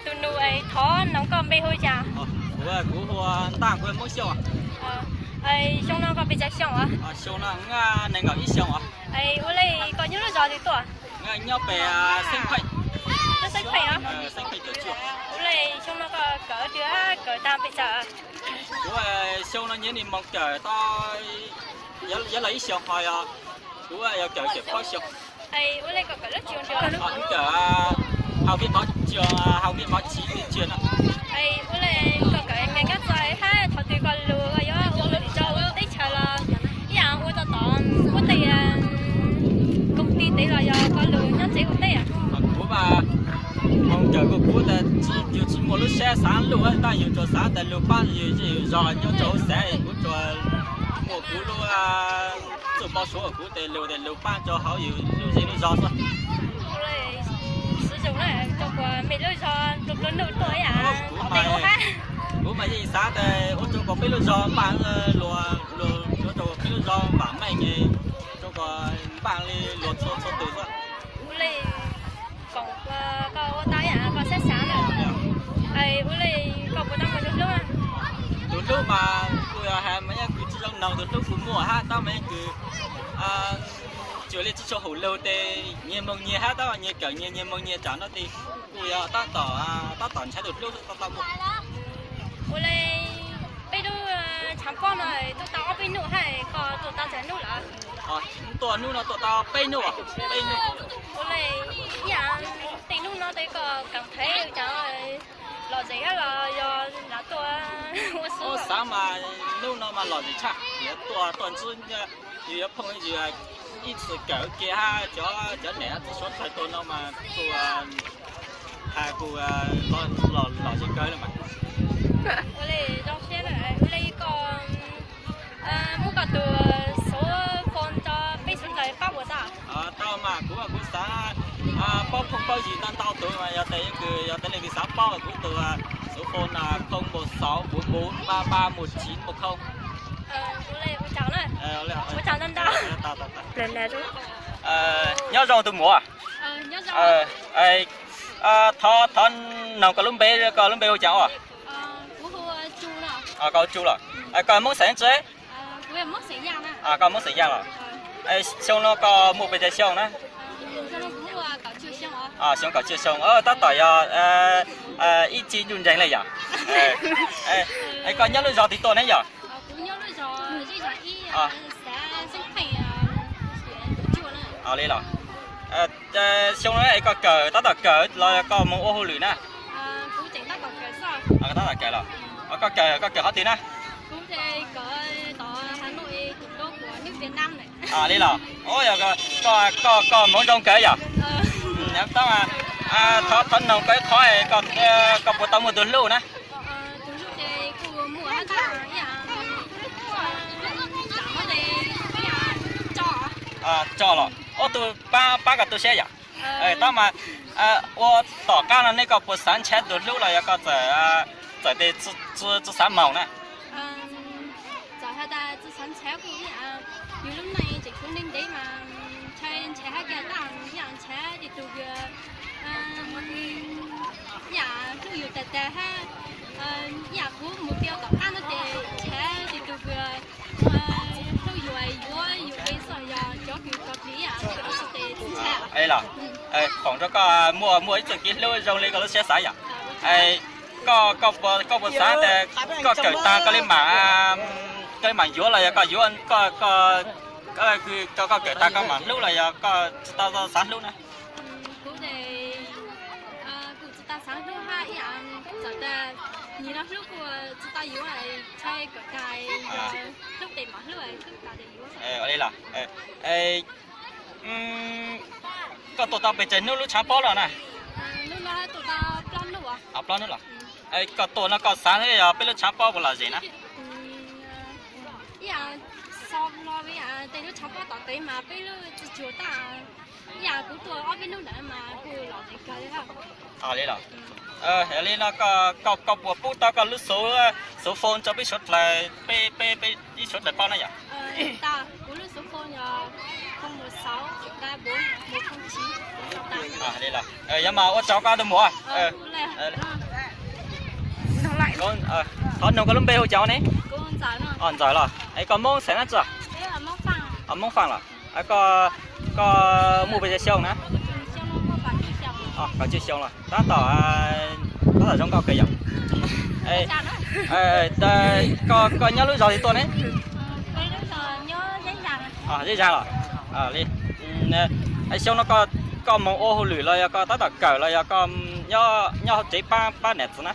Tus nus es thov noog koj npe hu cas? Kuv, kuv hu Ntaj, kuv Hmoob Xyooj. Xyoo no koj pes tsawg xyoo os? Xyoo no nees nkaum ib xyoos os. Ua li koj nyob lub zos twg tuaj? Nyob pem Xeeb Pheej. Nyob Xeeb Pheej os? Xeeb Pheej. Ua li xyoo no koj kawm twg, kawm tag pes tsawg? Kuv xyoo no nyias nim moos kawm tau, yog los ib xyoos ho yog kuv yuav kawm kawm plaub xyoos. Ua li koj kawm lub tsi? Kawm hauv peb mov tsi, hauv peb mov tsi tsi na. Ua li koj kawm nkees kab txawj hab thaum twg koj lug koj yuav ua lug rau teb chaws los ib yam ua rau tom puab tej koob tij tes los yog koj lug nyob tsev ua teb? Kuv mas moos kawm kuv tas tsis, yus tsis muaj lub siab xaav luj, tab yus tsuas xaav tas lug paab yus zej yus zog nyob rau huv xeev. Kuv tsuas muaj kuv lub txuj npau suav kuv tes lug tes lug paab rau hauv yus lub zej lub zog xwb. Kuv mas yeej xaav tas ua rau kom peb lub zog npaaj, luag, luag, ua rau kom peb lub zog npaaj meej, rau kom npaaj li luag txhua txhua tug xwb. Ua li koom koj ua tau ib yam koj xav xav na. Ua li koj puas tau muaj tus hlub? Tus hlub mas kuj yog has mas yeej kws tsi zoo noog tus hlub kuv muaj hab, tab mas yeej kws tsuas li tsi tshua hum lug tes nyias moog nyias hab, tab nyias kawm nyias, nyias moog nyias tsam no tes kuj yog tab tom, tab tom nrhav tus hlub tau tau muaj. Ua li peb lub tshav pob no tuaj tau ob peb hnub hab, koj tuaj tau tsawg hnub lawm? Tuaj hnub no tuaj tau peb hnub, peb hnub. Ua li ib yam tej hnub no tes koj keem thev cas lom zem hab los yog lam tuaj ua si? Xaav mas hnub no mas lom zem tshaj, yuav tuaj, tuaj ntsib yus yuav phooj ywg ib txwm kawm ua ke hab cov, cov niam txiv suav dlawg tuaj no mas kuj has kuj lom zem kawg li mas. Ua li zoo siab na. Ua li koj muab koj tus xuv phone rau peb suav dlawg paub puas tau? Tau mas, kuv, kuv xaav paub phooj paub ywg ntau ntau tus mas yog tes, yog tes leej twg xaav paub kuv tus xuv phone na, không một sáu bốn bốn ba ba một chín một không. Ua li ua tsaug na. Ua tsaug ntau ntau. Nyob zoo tus muam. Thov, thov noog koj lub npe, koj lub npe hu cas os? Koj hu Tsu los? Koj Hmoob xeem tsi? Koj Hmoob xeem Yaaj los? Xyoo no koj muaj pes tsawg xyoo na? Xyoo kaum tsib xyoo, tab tom yog ib txij ntuj ntseeg li yom. Koj nyob lub zog twg tuaj ne yom? Li los. Xyoo no es koj kawm, tab tom kawm los koj moog ua hauj lwm na? Tab tom kawm los. Koj kawm, koj kawm qhov twg na? Li los. Yog koj, koj moog zoo kawg yom? Tab mas thov noog koj ib qho, koj puas tau muaj tus hlub na? Tso los, ob tug pab, pab koj tu siab yom? Tab mas ua tom qab no nej koj puas xav nrhav tus hlub los yog koj txawm, txawm tes tsi xav moog na? Txawm has tas tsi xav nrhav kuj ib yam, yus lub neej tseem tshuav ntev ntev mas nrhav, nrhav hab kiag tab ib yam nrhav ces tus kws ib yam hlub yus tag tag hab, ib yam kuv mus pia tom qab no ces nrhav ces tus kws hlub yus yuav yus li xwb, yog cov kws kawg plig ib yam tsis tes tsi nrhav. Foom rau koj muaj, muaj ib txoj kev hlub zoo li koj lub siab xav yom? Koj, koj puas xav tas koj kawm tag koj li mam, koj li mam yuav los yog koj yuav, koj, koj, koj kawm tag koj mam hlub los yog koj tsi tau xav hlub na? Kuv tes kuv tsi tau xav hlub hab ib yam, txawm tas nyias no hlub kuj tsi tau yuav, ntshai kawm tag hlub tes mam hlub, hlub tag tes yuav. Li los. Koj tuaj tau pes tsawg hnub lub tshav pob los na? Plaub hnub los. Koj tuaj no koj xav yog peb lub tshav pob puas lom zem na? Ib yam, xav los ib yam, tej lub tshav pob tom tev mas peb lub tsi tsuag tag. Ib yam kuv tuaj ob peb hnub ntawd mas kuj lom zem kawg li. Li los. Yog li no koj, koj puas pub tau koj lub xuv, xuv phone rau peb suav dlawg, peb, peb, peb ib suav dlawg paub na yom? Kuv lub xuv phone yog không một sáu bốn bốn ba ba một chín một không. Li los, yog mas ua tsaug koj tus muam. Thov nug koj lub npe hu cas ne? Ntxawm los. Es koj Hmoob xeem dab tsi? Hmoob Faj los. Koj muaj pes tsawg xyoo na? Kaum tsib xyoo los. Tab tom, tab tom zoo nkauj kawg yom. Koj nyob lub zos twg tuaj ne? Zej Zag los. Xyoo no koj moog ua hauj lwm los yog koj tab tom kawm los yog koj nyob hauv tsev pab niam txiv na?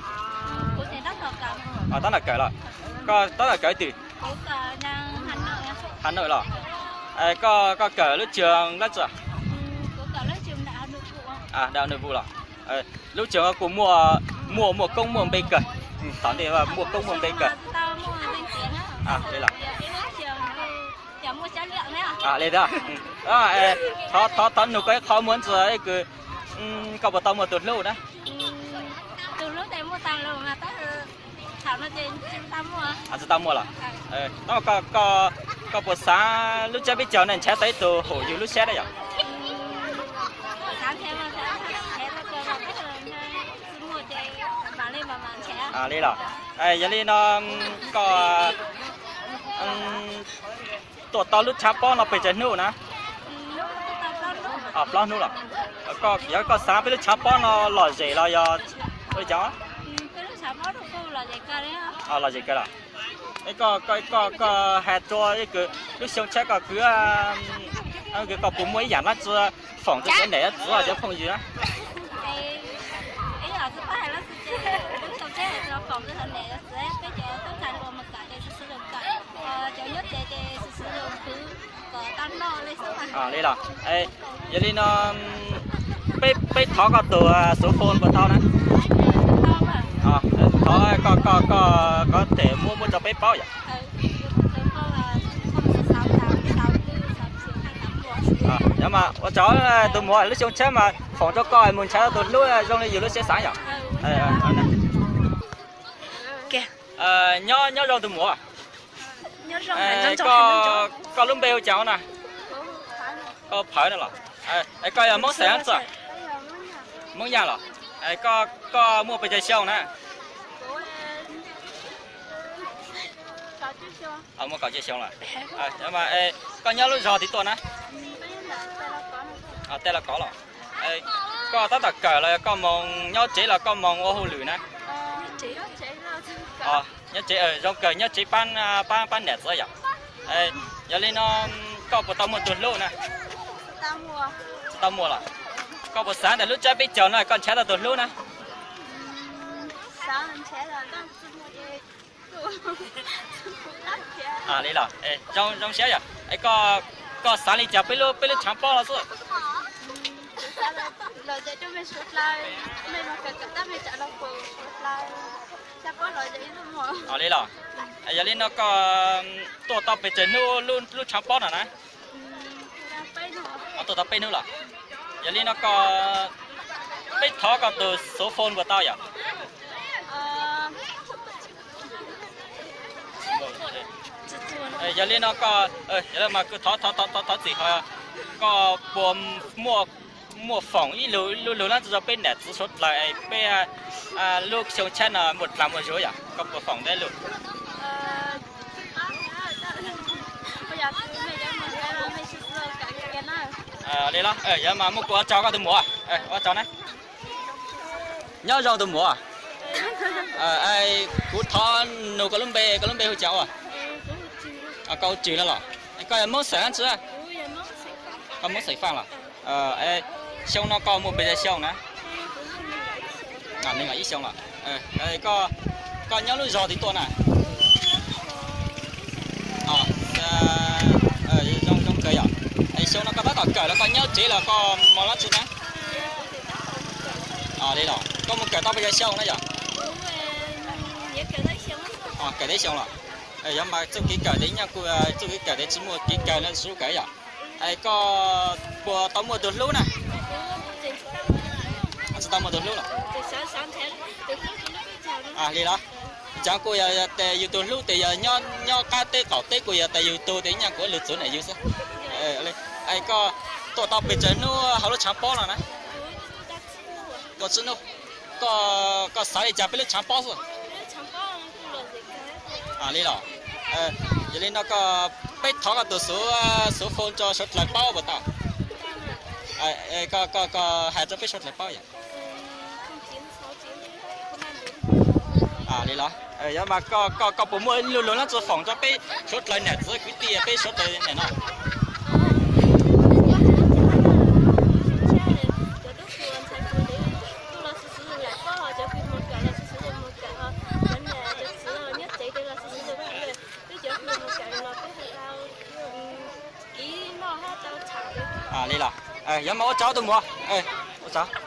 Tab tom kawm los. Koj tab tom kawm twg? Hà Nội los. Koj kawm lub trường dab tsi? Đại học Nội vụ los. Lub trường kuj muaj, muaj, muaj koob muaj npe kawg. Tom ntej muaj koob muaj npe kawg. Li thiab. Thov, thov nug koj ib qho muaj ntsis kws, koj puas tau muaj tus hlub na? Tsis tau muaj los. Koj puas xav lub tsiab peb caug na nrhav tau ib tug haum yug lub siab na yom? Li los. Yog li no koj tuaj tau lub tshav pob no pes tsawg hnub na? Plaub hnub los. Yog koj xav peb lub tshav pob no lom zem los yog ua li cas? Lom zem kawg los. Koj, koj, koj hais rua kws lub xyoo tshiab koj kwv, koj puas muaj ib yaam dlaab tsi foom rua cov niam cov txiv cov phooj ywg na? Li los. Yog li no peb, peb thov koj tus số phone puas tau na? Thov koj, koj, koj, koj tes muab, muab rua peb paub yom. Ua tsaug tus muam, lub xyoo tshiab mas foom rua koj mus nrhav tau tus hlub zoo li yus lub siab xav yom. Nyob, nyob zoo tus muam. Koj lub npe hu cas na? Koj Phawv na los. Koj yog Hmoob xeem dlaab tsi? Hmoob Yaj los. Koj muaj pes tsawg xyoo na? Muaj kaum tsib xyoo los. Koj nyob lub zos twg tuaj na? Tej Lauj Kov los. Koj tab tom kawm los yog koj moog nyob tsev los koj moog ua hauj lwm na? Nyob tsev, zoo kawg nyob tsev pab, pab niam txiv yom. Yog li no koj puas tau muaj tus hlub na? Tsis tau muaj los. Koj puas xav ntawm lub tsiab peb caug no koj nrhav tau tus hlub na? Li los, zoo siab yom. Koj xav li cas peb lub, peb lub tshav pob no xwb? Li los, yog li no koj tuaj tau pes tsawg hnub lub tshav pob no na? Tuaj tau peb hnub los. Yog li no koj, peb thov koj tus số phone puas tau yom? Yog li no koj, yog li mas kuv thov, thov, thov, thov txim hos, koj puas muaj, muaj foom ib lug, ib lub lug dlaab tsi rua peb niam txiv suav dlawg es peb lub xyoo tshiab no muaj dlaag muaj zug yom, koj puas foom ntau lug? Li los, yog mas muaj kuv ua tsaug koj tus muam, ua tsaug na. Nyob zoo tus muam. Kuv thov nug koj lub npe, koj lub npe hu cas ua? Koj hu Tswm no los. Koj yog Hmoob xeem dlaab tsi? Koj Hmoob xeem Faaj los. Xyoo no koj muaj pes tsawg xyoo na? Nees nkaum ib xyoo los. Koj nyob lub zog twg tuaj na? Zoo, zoo kawg yom. Xyoo no koj tab tom kawm los koj nyob tsev los koj moog dlaab tsi na? Li los, koj mus kawm tau pes tsawg xyoo na yom? Kawm tau ib xyoo los. Yog mas txuj kev kawm tes nyaj kuj, txuj kev kawm tes tsis muaj kev kawg no sub kawm yom. Koj puas tau muaj tus hlub na? Tsis tau muaj tus hlub los. Li los, tsav kuj yog tes yus tus hlub tes yog nyob qab teb qaum teb kuj yog tes yus tug tes nyaj kuv lug txug nam yus xwb. Es koj tuaj tau pes tsawg hnub hauv lub tshav pob no na? Koj, koj xav li cas peb lub tshav pob xwb? Li los, yog li no koj, peb thov koj tus xuv, xuv phone rau suav dlawg paub puas tau? Koj, koj hais rau peb suav dlawg paub yom. Li los, yog mas koj, koj puas muaj lus lug nab txug foom rau peb suav dlawg niam txiv kwv tij peb suav dlawg niam no? Li los, yog mas ua tsaug tus muam, ua tsaug.